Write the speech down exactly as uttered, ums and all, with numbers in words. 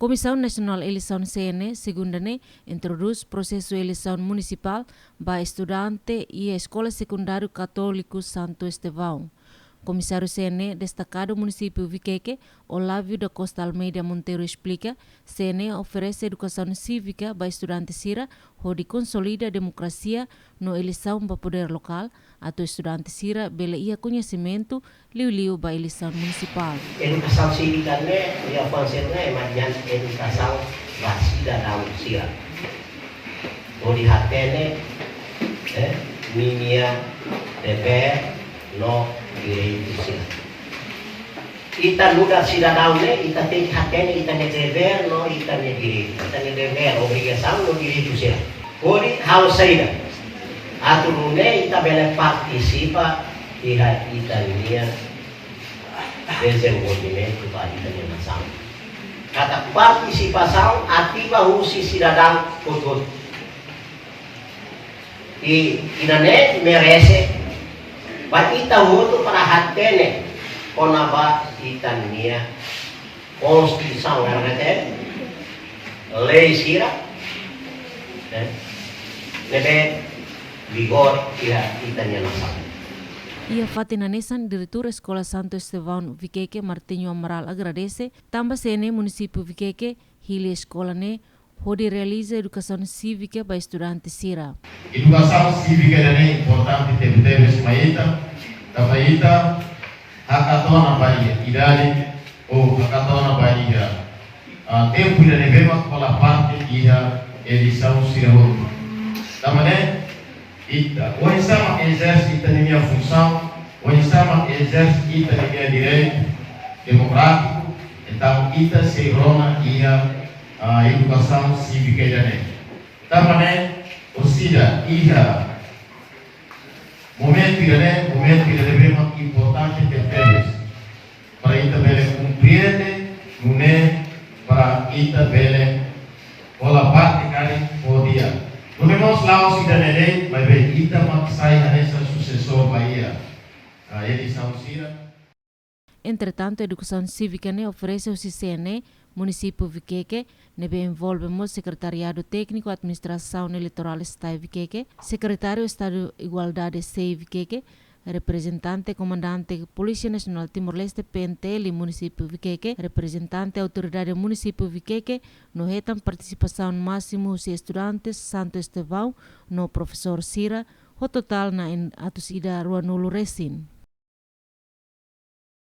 Komisaun Nasionál Eleisaun C N E, segunda ne'e, introdús prosesu eleisaun munisipál ba estudante iha Eskola Sekundáriu Katóliku Santo Estevão. Komisáriu C N E destakadu munisípiu Viqueque, Olávio da Costa Almeida Monteiro esplika, C N E oferese edukasaun sívika ba estudante sira hodi konsolida demokrasia no eleisaun ba podér lokál, atu estudante sira bele iha koñesimentu liuliu ba eleisaun munisipál. Edukasaun sívika ne'e, iha fase ne'e, mak edukasaun ba sidadaun sira. Hodi hatene, eh, ninia devér no direitu sira. Ita nu'udar sidadaun ne'e, ita tenke hatene ita-nia devér no ita-nia direitu. Ita-nia devér, obrigasaun no direitu sira. Hodi halo saida? Atu nune'e ita bele partisipa iha ita-nia dezenvolvimentu ba ita-nia nasaun. Katak partisipasaun ativa husi sidadaun hotu-hotu. I, ida-ne'e merese ba ita hotu para hatene kona-ba ita-nia Konstituisaun R D T L, lei sira, eh, ne'ebé vigora iha ita-nia nasaun. Iha fatin hanesan, Diretór Eskola Santo Estevão Viqueque, Martinho Amaral, agradese tanba C N E munisípiu Viqueque hili eskola ne'e hodi realiza edukasaun sívika ba estudante sira. Edukasaun sívika ida-ne'e importante tebetebes mai ita, tanba ita hakatona ba iha idade, ou hakatona ba iha, ah, tempu ida ne'ebé mak hola parte iha eleisaun sira hotu. Tanba ne'e, ita, oinsá mak ezerse ita-nia funsaun, oinsá mak ezerse ita-nia direitu demokrátiku, entaun ita sei rona iha, ah, edukasaun sívika ida-ne'e. Tanba ne'e, orsida iha momentu ida-ne'e, momentu ida ne'ebé mak importante tebetebes. Para ita bele komprende, nune'e para ita bele hola parte karik ho di'ak. Nune'e mós la'ós ida-ne'e de'it, maibé ita mak sai hanesan susesór ba iha, ah, eleisaun sira. Entretantu, edukasaun sívika ne'e oferese husi C N E munisípiu Viqueque, ne'ebé envolve mós Sekretariadu Tékniku Administrasaun Eleitorál STAE Viqueque, Sekretáriu Estadu Igualdade SEI Viqueque, reprezentante Komandante Polísia Nasionál Timor-Leste, P N T L, munisípiu Viqueque, reprezentante Autoridade Munisípiu Viqueque, no hetan partisipasaun másimu husi estudantes Santo Estevão no profesór sira, ho totál na'in atus ida ruanulu resin.